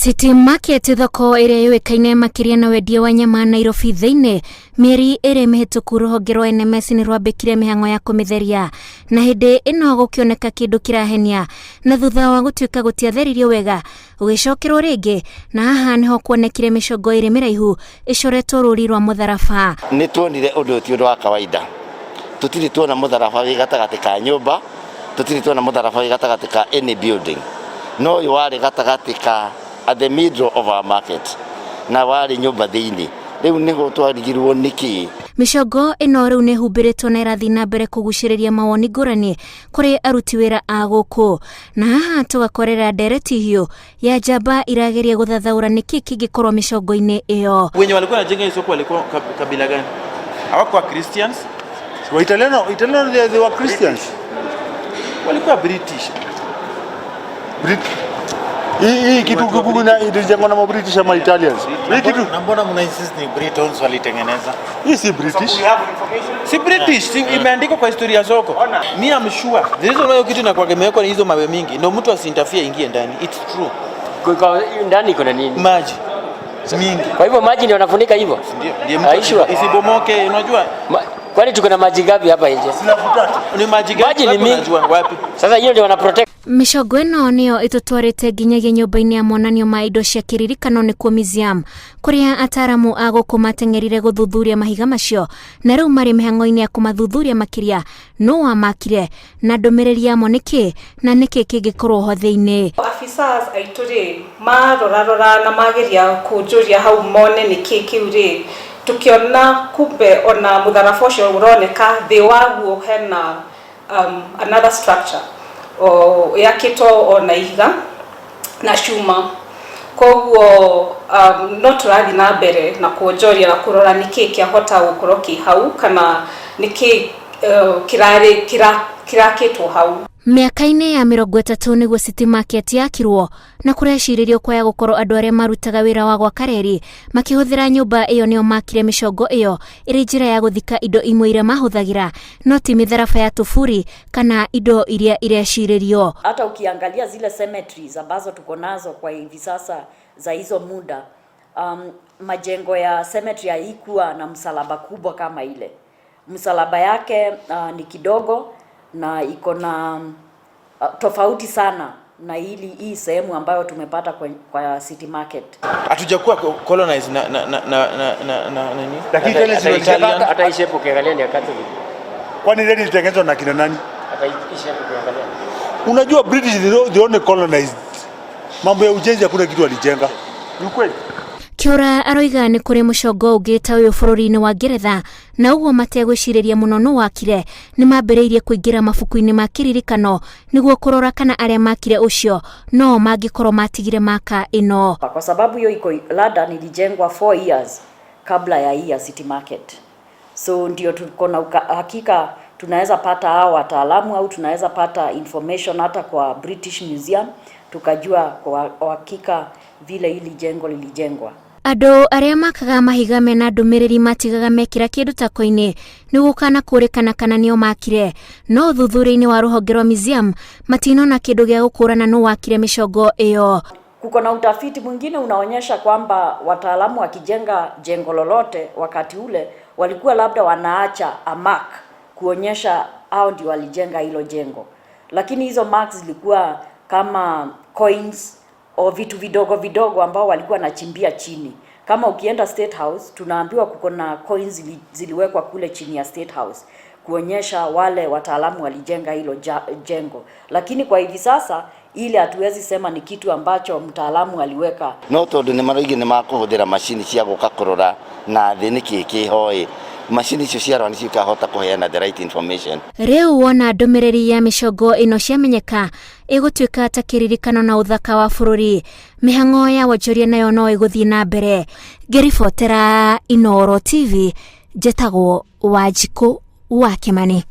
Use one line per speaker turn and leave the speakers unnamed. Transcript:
City Market, thoko ĩrĩa yũĩkaine makĩria na wendia wa nyama Nairobi thĩinĩ, mĩeri ĩrĩ mĩhĩtũku rũhonge rwa NMS nĩ rwambĩkire mĩhang'o ya kũmĩtheria, na hĩndĩ ĩno gũkĩoneka kĩndũ kĩrahenia, na thutha wa gũtuĩka gũtiatheririo wega gũgĩcokerwo rĩngĩ, na haha nĩho kuonekire mĩcongo ĩrĩ mĩraihu ĩcoretwo rũri rwa mũtharaba.
Nĩ tuonire ũndũ ũyũ ti ũndũ wa kawaida. Tũtirĩ tuona mũtharaba wĩ gatagatĩ ka nyũmba, tũtirĩ tuona mũtharaba wĩ gatagatĩ ka any building, no ũyũ warĩ gatagatĩ ka, at the middle of our market, na warĩ nyũmba thĩinĩ. Rĩu nĩho twarigirwo nĩkĩ.
Mĩcongo ĩno rĩu nĩ ĩhumbĩrĩtwo na ĩrathiĩ na mbere kũgucĩrĩria mawoni ngũrani kũrĩ aruti wĩra a gũkũ, na haha tũgakorera ndereti hiũ ya njamba irageria gũthathaũra nĩkĩ kĩngĩkorwo mĩcongo-inĩ ĩyo.
Wenye walikuwa wanajenga hii soko walikuwa kabila gani? Hawakuwa Christians?
Wa Italiano, Italiano, they were Christians.
Walikuwa British.
Hii kitu kuku ilijengwa na British ama Italians? Hii kitu
Na mbona mna insist ni Britons walitengeneza?
Hii si British.
Si British, si imeandikwa kwa historia ya soko. Me, I'm sure. The reason why hiyo kitu inakuwa imewekwa ni hizo mawe mingi. Ndio mtu asiinterfere ingie ndani. It's true.
Ndani iko na nini?
Maji mingi.
Kwa hivyo maji ndio wanafunika hivyo?
Ndio. Ndio mtu
Are you sure?
isibomoke, unajua?
Kwani tuko na maji ngapi hapa nje?
Ni maji gani?
Maji ni
Wapi
mingi.
unajua wapi?
Sasa hiyo ndio wana protect.
Mĩcongo ĩno nĩyo ĩtũtwarĩte nginyagia nyũmba-inĩ ya monanio ma indo cia kĩririkano, nĩkuo museum, kũrĩa ataramu a gũkũ mateng'erire gũthuthuria mahiga macio, na rĩu marĩ mĩhang'o-inĩ ya kũmathuthuria makĩria, nũ wamakire na ndũmĩrĩri yamo nĩkĩ na nĩkĩ kĩngĩkorwo ho thĩinĩ.
Afisas aitũ rĩ, marorarora na mageria kũnjũria hau mone nĩkĩ kĩu rĩ, tukiona kumbe ona mũtharaba ũcio ũroneka thĩ waguo hena another structure o yakĩtwo ona ihiga na cuma. Koguo no tũrathiĩ na mbere na kuonjoria na kũrora nĩkĩ kĩahota gũkorwo kĩ hau kana nĩkĩ kĩrarĩ kĩrakĩtwo hau.
Mĩaka-inĩ ya 30 nĩguo City Market yakirwo, na kũrecirĩrio kwaya gũkorwo andũ arĩa marutaga wĩra wa gwaka reri makĩhũthĩra nyũmba ĩyo nĩo makire mĩcongo ĩyo ĩrĩ njĩra ya gũthika indo imwe iria mahũthagĩra, no ti mĩtharaba ya tũburi kana indo iria irecirĩrio.
Hata ukiangalia zile cemeteries ambazo tuko nazo kwa hivi sasa za hizo muda, majengo ya cemetery haikuwa na msalaba kubwa kama ile. Msalaba yake ni kidogo na iko na tofauti sana na hii sehemu ambayo tumepata kwa City Market.
Hatujakuwa colonized na nini?
Lakini tena
Italian.
Hata hii shape ukiangalia ni ya Catholic.
Kwani reli ilitengenezwa na kina nani?
Hata hii shape ukiangalia.
Unajua British, they only colonized. Mambo ya ujenzi hakuna kitu walijenga. Ni kweli?
Kĩũra aroiga nĩ kũrĩ mũcongo ũngĩ ta ũyũ bũrũri-inĩ wa Ngeretha, na ũguo mategwĩcirĩria mũno nũ wakire nĩ mambĩrĩirie kũingĩra mabuku-inĩ ma kĩririkano nĩguo kũrora kana arĩa makire ũcio no mangĩkorwo matigire maka ĩno.
Kwa sababu hiyo iko London ilijengwa 4 years kabla ya hii ya City Market. So ndio tuko na hakika tunaweza pata hao wataalamu au tunaweza pata information hata kwa British Museum, tukajua kwa hakika vile hili jengo lilijengwa.
Andũ arĩa makaga mahiga mena ndũmĩrĩri matigaga mekĩra kĩndũ ta koinĩ nĩguo kana kũrĩkana kana nĩo makire, no ũthuthuria-inĩ wa rũhonge rwa museum matinona kĩndũ gĩa gũkũrana nũ wakire mĩcongo ĩyo.
Kuko na utafiti mwingine unaonyesha kwamba wataalamu wakijenga jengo lolote wakati ule walikuwa labda wanaacha a mark kuonyesha hao ndio walijenga hilo jengo, lakini hizo marks zilikuwa kama coins o vitu vidogo vidogo ambao walikuwa wanachimbia chini. Kama ukienda State House, tunaambiwa kuko na coins ziliwekwa kule chini ya State House kuonyesha wale wataalamu walijenga hilo jengo, lakini kwa hivi sasa ile hatuwezi sema ni kitu ambacho mtaalamu aliweka.
No tondu nĩ maroigire nĩ makũhũthĩra macini cia gũka kũrora na thĩ nĩkĩ kĩho ĩ, macini icio ciarora nĩcio ikahota kũheana the right information.
Rĩu wona ndũmĩrĩri ya mĩcongo ĩno ciamenyeka, ĩgũtuĩka ta kĩririkano na ũthaka wa bũrũri. Mĩhang'o ya wonjoria nayo no ĩgũthiĩ na mbere. Ngĩribotera Inooro TV, njĩtagwo Wanjikũ wa Kĩmani.